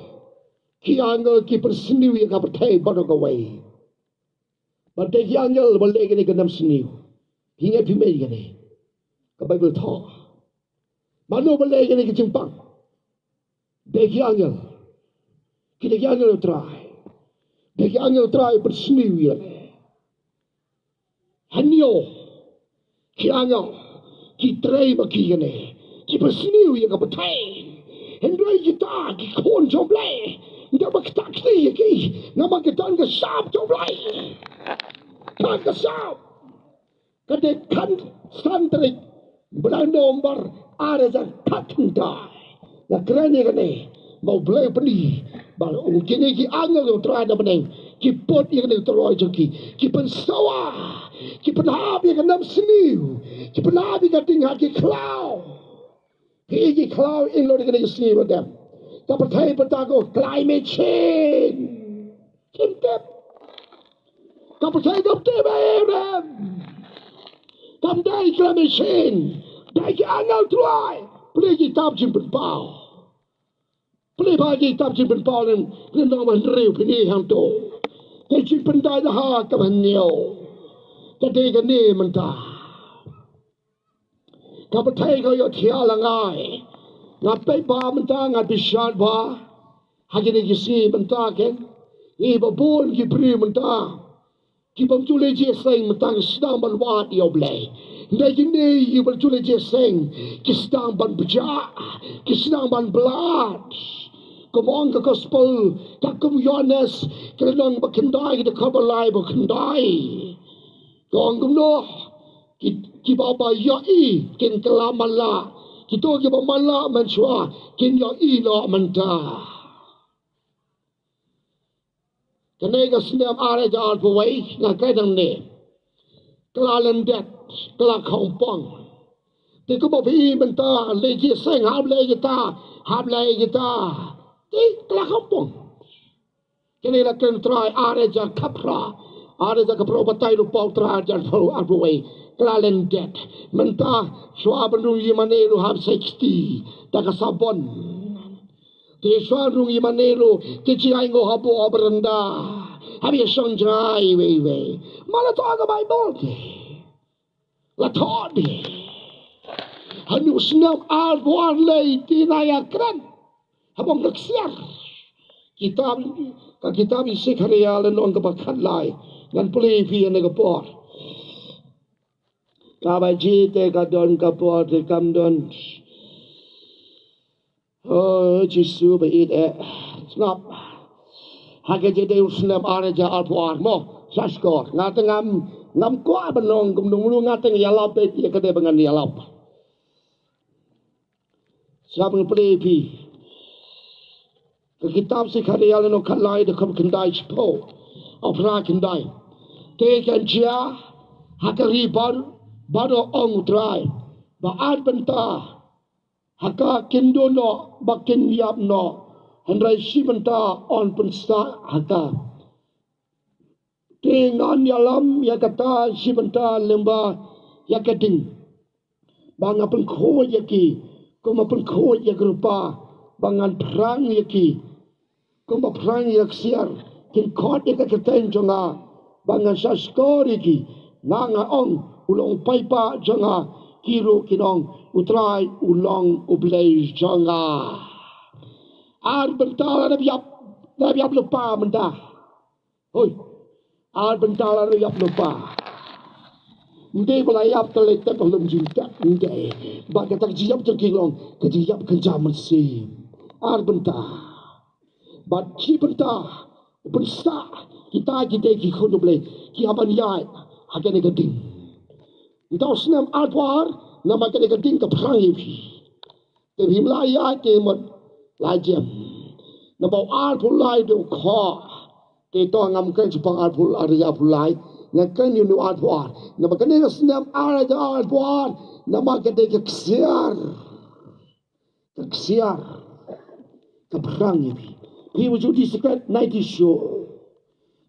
Ki angel ki pynsniew ïa ka pyrthei baroh kawei. Bad dei ki angel ba leh kane ka nam sniew. Phi ngeit phi mei kane? Ka Baibl thoh. Mano ba leh kane ka jingpang? Dei ki angel. Ki dei ki angel u Trai. Dei ki angel u Trai pynsniew ïa kane. Hynñiew ki angel ki trei ma ki kane, ki pynsniew ïa ka pyrthei. Hynrei kita ki khun jong U Blei, ynda ba kita kti ïa ki, namar ki don ka sap jong U Blei. Don ka sap. Ka dei khatsan tarik bnai November ar hajar khatkhyndai. Nga kren ïa kane ba U Blei u pyni ba u kine ki angel jong U Trai na bneng ki put ïa kane ka tyrwa jong ki, ki pynsawa, ki pynhap ïa ka nam sniew, ki pynhap ïa ka ding ha ki khlaw. Phi i ki khlaw, in lo ïa kane ka sngi ba dep. Ka pyrthei pynta ko climate change. Kim tip. Ka pyrthei kam tip ei em. Kam dei climate change. Dei ki angel Trai. Plie ki kitab jingpynpaw. Plie ba ki kitab jingpynpaw lem, lem nong ba hynriew phin i hangto. Ka jingpyndonkam ha ka hynñiew. Ka dei kane mynta. Ka pyrthei ka ïohthiah lyngngai. Nga peit ba mynta, nga bishar ba ha kine ki sngi mynta, ken, ngi ba bun ki briew mynta ki bym ju leit jingïaseng mynta ki sdang ban wad ïa U Blei. Hynrei kine ki bym ju leit jingïaseng ki sdang ban bjah, ki sdang ban blad. Kum ong ka gospel katkum u Ïoannis, ka lynnong ba khyndai, ka dkhot ba lai bad khyndai. Ka ong kumno? Ki, kiba, ba ïohi kin kylla man la. Kito kiba man la mynshuwa kin ïohi noh mynta. Kane ka snem ar hajar arphew wei, nga kren hangne. Ka la lyndet, ka la khongpong. Te kumba phi i mynta, leit jingïaseng, hap leit kita, hap leit kita. Te ka la khongpong. Kane la kren Trai ar hajar khatphra, ar hajar khatphra, batai lypa u Trai ar hajar arphew, arphew wei. Ka la lyndet. Mynta shuwa ban rung ïingmane ruh hap sa kti da ka sabon. Te shuwa rung ïingmane ruh ki jingainguh ha bor ha baranda. Hap ïashong jngai iwei iwei. Ma la thoh ha ka Baibl te. La thoh de. Ha une u snem arphew ar lei te nga ïakren. Haba nga ksiar. Kitab, ka kitab i Sekharïa lynnong kaba khatlai. Ngan pule ïa phi ha kane ka por. Kaba jia te ka don ka por te kam don. O Jisu ba ïeit eh. Sngap. Ha ka jingdei u snem ar hajar arphew ar mo. Sa shkor. Nga te ngam, ngam kwah ban ong kumno, nga te ïalap beit ïa kane ba ngan ïalap. Sngap, ngan pule ïa phi. Ka kitab Sekharïa lynnong khatlai, dkhot khyndai, shiphew. Phra khyndai. Te kan jia ha ka ri baroh, baroh, ong u Trai, ba ar bynta ha ka kin duh noh ba kin ïap noh, hynrei shi bynta yn pynsah ha ka. Te ngan ïalam ïa kata shi bynta lyngba ïa ka ding, ba nga pynkhuid ïa ki kumba pynkhuid ïa ka rupa, ba ngan phrang ïa ki kumba phrang ïa ka ksiar. Kin khot ïa ka kyrteng jong nga, ba ngan sa shkor ïa ki. Nga, nga ong, u long u paidbah jong nga. Ki ruh kin ong, u Trai u long U Blei jong nga. Ar bynta la dep ïap, la dep ïap lypa mynta. Hoi. Ar bynta la dep ïap lypa. Ym dei ba la ïap te leit tep ha lum jingtep, ym dei. Bad kata ka jingïap jong ki long ka jingïap kynja mynsiem. Ar bynta. Bad shi bynta, u pynsah kita ki dei ki khun U Blei, ki hap ban ïaid ha kane ka ding. Mynta u snem arphew ar, namar kane ka ding ka phrang ïa phi. Te phim lah ïaid te mut la jem. Naba u arphew lai dei u khoh. Te to ngam kren shaphang arphew, ar hajar arphew lai. Nga kren ïa une u arphew ar. Naba kane ka snem ar hajar arphew ar, namar ka dei ka ksiar. Ka ksiar. Ka phrang ïa phi. Phi ju dih sigaret, nai dih shuh.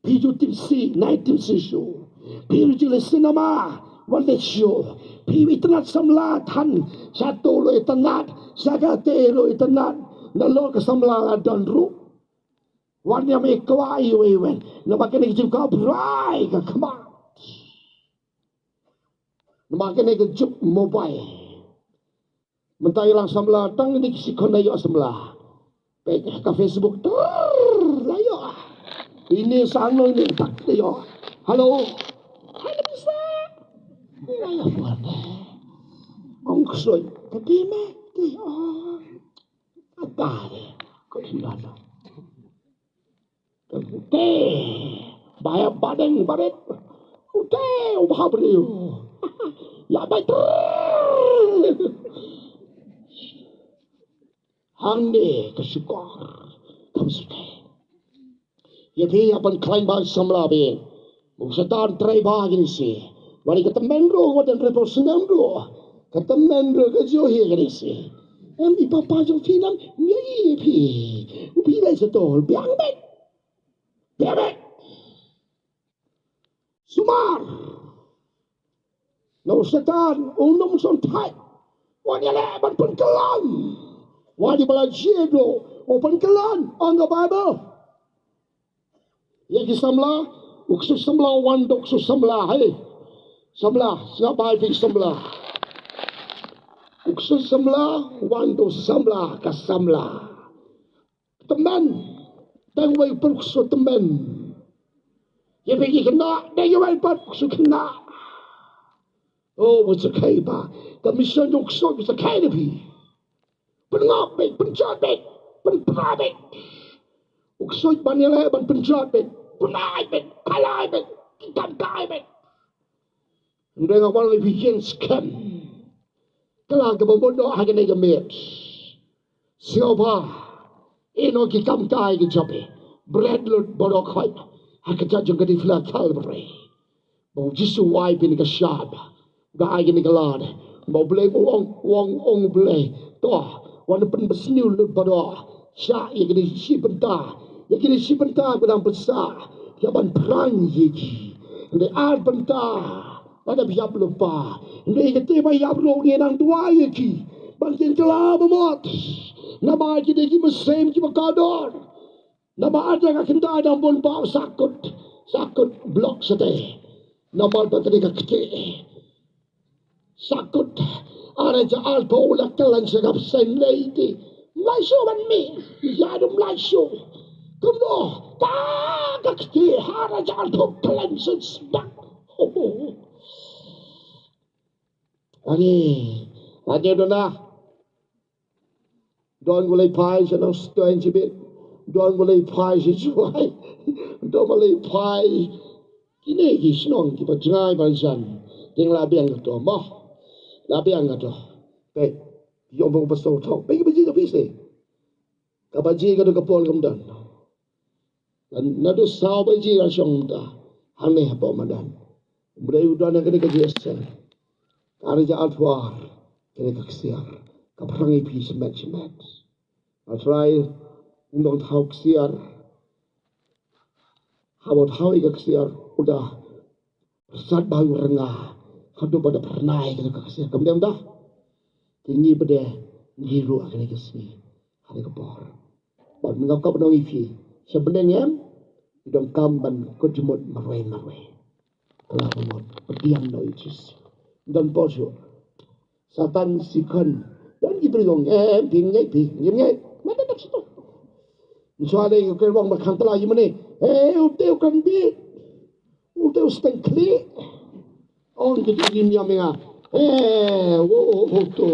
Phi ju tim sih, nai tim sih shuh. Phi ju leit cinema, wan leit shuh. Phi itynnad samla than, sha to ruh itynnad, sha kata ruh itynnad. Nalor ka samla la don ruh. Wan ïa me kwah iwei iwei. Namar kane ka jingkwah brai ka khmat. Namar kane ka juk mobile. Mynta ïa lang samla tang ine ki sikhon la ïoh samla. Peit ka Facebook trrr la ïoh. Ine sa no ine tak la ïoh. Hello. Hello sa. La ïoh phone. Ong ksoi. Tadi me. Tadi ong. Apa ni? Kau tidak tahu. Te, ba ïa badeng barit. Te, u bha briew. Ïa bai trrr. Hangne ka shukor. Kam sukai. Ïa phi ïa ban khlaiñ ba samla phi. U Soitan trei ba kine shi. Wat ïa ka tymmen ruh, wat ïa ka tymmen ruh. Ka tymmen ruh ka jong hi kine shi. Em i papa jong phi nam, ïa i phi. U phi dei sa tol, biang bet. Biang bet. Sumar. Na u Soitan, u nym son thait. Wan ïa leh ban pynkylla. Wan ïa ba la jied ruh, u pynkylla, on the Bible. Ïa ki samla, u ksu samla, wan da u ksu samla, hei. Samla, sngap bha ïa phi samla. U ksu samla, wan da u samla, ka samla. Tymmen, dang wei pat u ksu tymmen. Ïa phi ki khynnah, dang ïa wei pat u ksu khynnah. Oh, u sa khei ba. Ka mission jong u ksu u sa khei na phi. Pynngop beit, pynjot beit, pynpra beit. U ksuid ban ïaleh ban pynjot beit, pynai beit, pynai beit, ki kam kai beit. Hynrei nga wan ïa phi ïing skhem. Kylla kaba mut noh ha kane ka miet. Sngewbha. Ïehnoh ki kam kai ki jop ïa. Bret lut baroh khoit. Ha ka jait jong ka diengphna Kalbari. Ba u Jisu u ai phi kane ka shap. Da ai kane ka lad. Ba u Blei u ong, u ong, ong u Blei. To, wan pynbsniew lut baroh. Shah ïa kine shi bynta. Ïa kine shi bynta ba dang pynsah. Ïa ban phrang ïa ki. Hynrei ar bynta. Lada ba ïap lypa. Hynrei kata ba ïap ruh ngi nang duwai ïa ki. Ban kin kylla ba mut. Namar ki dei ki mynsiem kiba kordor. Namar ada ka kynta dang bun ba sakut. Sakut blok sate. Namar ba ka dei ka kti. Sakut. Ara ja alto la kalan sa ka sen lady. Mlai shu ban mi. Ya du mlai shu. Kumno. Ta ka kti ara ja alto kalan sen sbak. Oh. Ani. Ani dona. Don gulai phai sha nang stoin jibit. Don gulai phai sha juai. Don gulai phai. Kine ki shnong kiba jngai ba jan. Ding la biang ka to mo. La biang ka to. Peit. Yong ba ba so thok. Peit kiba ji ka pise. Kaba ji ka do ka pol kam don. Naduh saw baje la shong mynta hangne hapoh madan. U Blei u don ha kane ka jingïaseng. Ka ar hajar arphew ar kane ka ksiar ka phrang ïa phi shimet shimet. Nga trai u nongthaw ksiar. Haba u thaw ïa ka ksiar u da Pyrsad ba u rnga haduh ba da phyrnai ka ka ksiar kam dem da. Te ngi ba de ngi ruh ha kane ka sngi ha kane ka por. Bad mynta ka ba nong i phi sha bneng em i donkam ban kut jingmut marwei marwei. Ka la pynmut pdiang noh i Jisu. Don por shuh. Satan sikhon. Don ki briew ong em phi ngeit phi ngeit ngeit. Mata tak situ. Ngi shu dei ka kren ong ba khang tla ïa mane. Eh u te u kan bi. U te u steng khlieh. Ong ki tu lim ïa me nga. Eh u u u tu.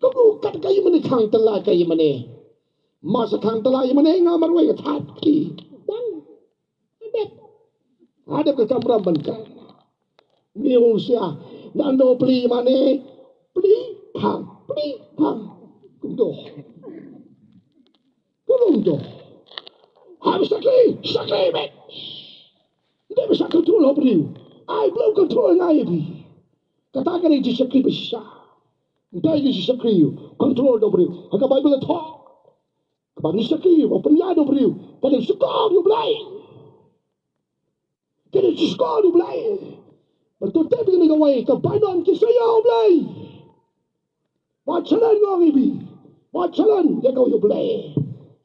Ka bu kat ka ïa mane khang tla ka ïa mane. Masa khang tla ïa mane nga marwei ka that ki. Bang. Hadep. Hadep ka kamram ban ka. Ni u sia. Nan do pli mane. Pli phang. Pli phang. Kumto. Kumto. Hai shakri. Shakri met. Nda ba shakri tu lo pli. Ai blo control ngai bi. Kata ka ni shakri ba sha. Nda ni shakri. Control do pli. Haka Bible to. Kaba ngi shakri ba pynïaid u briew ka dei shukor ïa u Blei. Ka dei shukor ïa u Blei. Ba to te bini kawei ka bainong ki sa ïa u Blei. Ba chalan ngong ibi ba chalan ïa ka u Blei.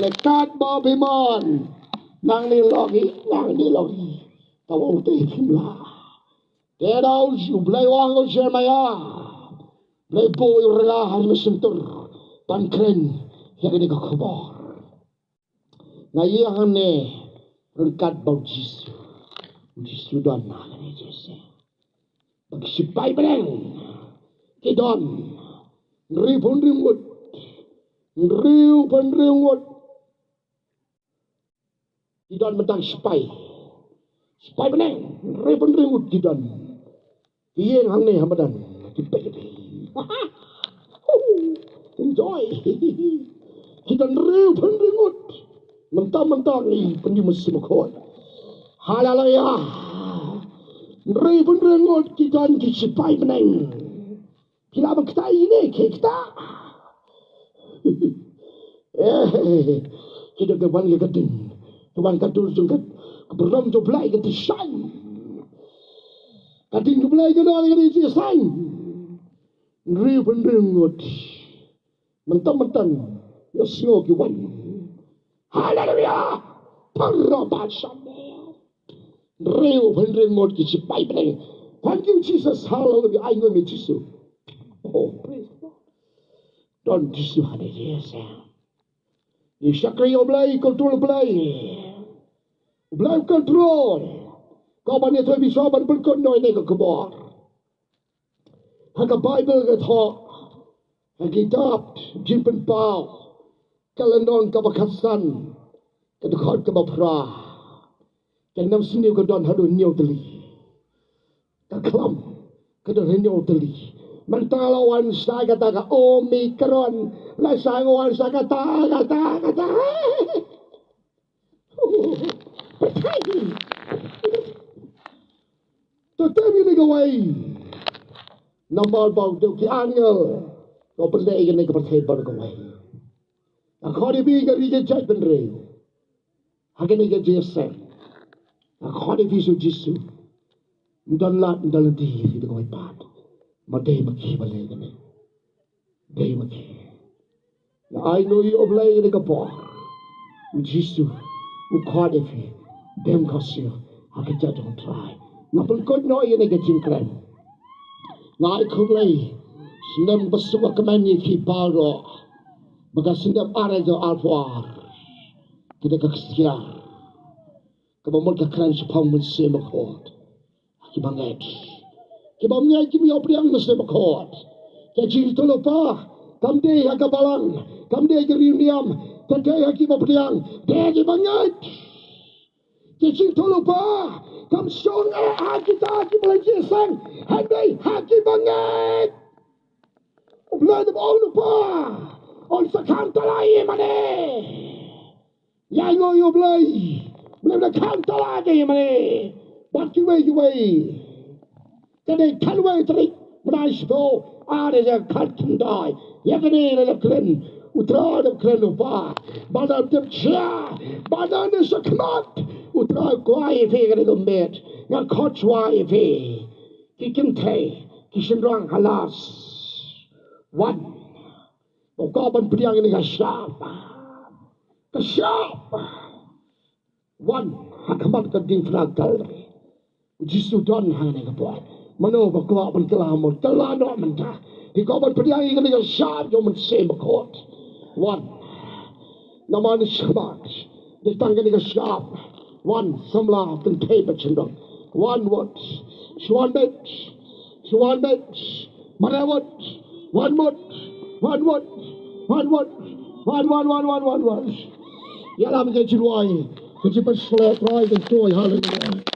Hale katba phi mon. Nangne long hi, nangne long hi. Tang u te phim lah. Te da u Blei u ong ha u Jeremaïah. Blei buh ïa u rnga ha u shyntur ban kren ïa kane ka khubor. Nga ïa hangne ryngkat bad u Jisu. U Jisu don hangne Jisu. Bad ki shipai bneng ki don. Hynriewphew hynriew ngut. Hynriewphew hynriew ngut. Ki don mynta ki shipai. Shipai bneng. Hynriewphew hynriew ngut ki don. Ki ïeng hangne ha madan. Ki peit. Enjoy. Ki don hynriewphew hynriew ngut. Mynta mynta ngi pynjah mynsiem bakhuid. Haleluya. Hynriewphew hynriew ngut ki don ki shipai bneng. Ki lah ban ktah ïa kine, ki ktah. Eh, ki don ka wan ka ding. Ka wan ka dur jong ka, ka burom jong U Blei ka dei shaiñ. Ka ding U Blei ka don ka dei shaiñ. Hynriewphew hynriew ngut. Mynta mynta nga sngew ki wan. Haleluya. Parabasane. Hynriewphew hynriew ngut ki shipai bneng. Thank you, Jesus. Haleluya. Ai nguh ïa me Jisu. Oh, praise God. Don Jisu hangne, yes. Ngi shakri ïa U Blei, control U Blei. U Blei control. Ko ban ïathuh bishop ban pynkut noh ïa kane ka khubor. Ha ka Baibl ka thoh, ha ka kitab Jingpynpaw, ka lynnong kaba khatsan, ka dkhot kaba phra. Ka nang sniew ka don haduh hynñiew tylli. Ka khlam ka don hynñiew tylli. Mynta la wan sa kata ka Omicron, la sa wan sa kata, kata, kata. Pyrthei. To te ïa kane kawei. Namar ba u dei ki angel. Ko pynleh ïa kane ka pyrthei baroh kawei. Nga khot ïa phi ka ri ka jaitbynriew. Ha kane ka jingïaseng. Nga khot ïa phi sha U Jisu. Ym don lad, ym don lynti ïa phi da kawei pat. Ma dei ma ki ba leh kane. Dei ma ki. Nga ai nguh ïa U Blei ïa kane ka por. U Jisu u khot ïa phi. Dem khuslai ha ka jait jong U Trai. Nga pynkut noh ïa kane ka jingkren. Nga ai khublei. Snem ba suk ba kmen ïa phi baroh. Ba ka snem ar hajar arphew ar. Ka dei ka ksiar kaba mut ka kren shaphang Mynsiem Bakhuid. Kiba ngeit. Kiba ngeit kim ïoh pdiang Mynsiem Bakhuid. Ka jingïathuhlypa kam dei ha ka balang, kam dei ha ka riewniam, ka dei ha kiba pdiang, dei ha kiba ngeit. Ka jingïathuhlypa kam shong eh ha kita kiba la jingïaseng, hynrei ha kiba ngeit. U Blei u ong lypa, un sa khang tala ïa mane. Ïa ngo ïa U Blei, U Blei u da khang tala ïa mane. Bad kiwei kiwei. Ka dei khatwei tarik bnai Shiphew, ar hajar khatkhyndai. Ïa kane la dep kren, U Trai u dep kren lypa. Ba la dep jia, ba la dep shakhmat. U Trai u kwah ïa phi kane ka miet. Nga khot shuwa ïa phi. Ki kynthei, ki shynrang halas. Wan. Ba kwah ban pdiang ïa kane ka shap. Ka shap. Wan ha khmat ka diengphna Kalbari. U Jisu don hangne ka por. Mano ba kwah ban kylla mo, kylla noh mynta. Ki kwah ban pdiang ïa kane ka shap jong u Mynsiem Bakhuid. Wan. Namar ngi sngewbha ïa tang kane ka shap. Wan samla kynthei bad shynrang. Wan wat. Shu wan beit. Shu wan beit. Mano wat. Wan wat. Wan wat. Wan wat. Wan, wan, wan, wan, wan, wan. Ïalam ka jingduwai. Ka jingpynshlur Trai ka jingduwai. Haleluya.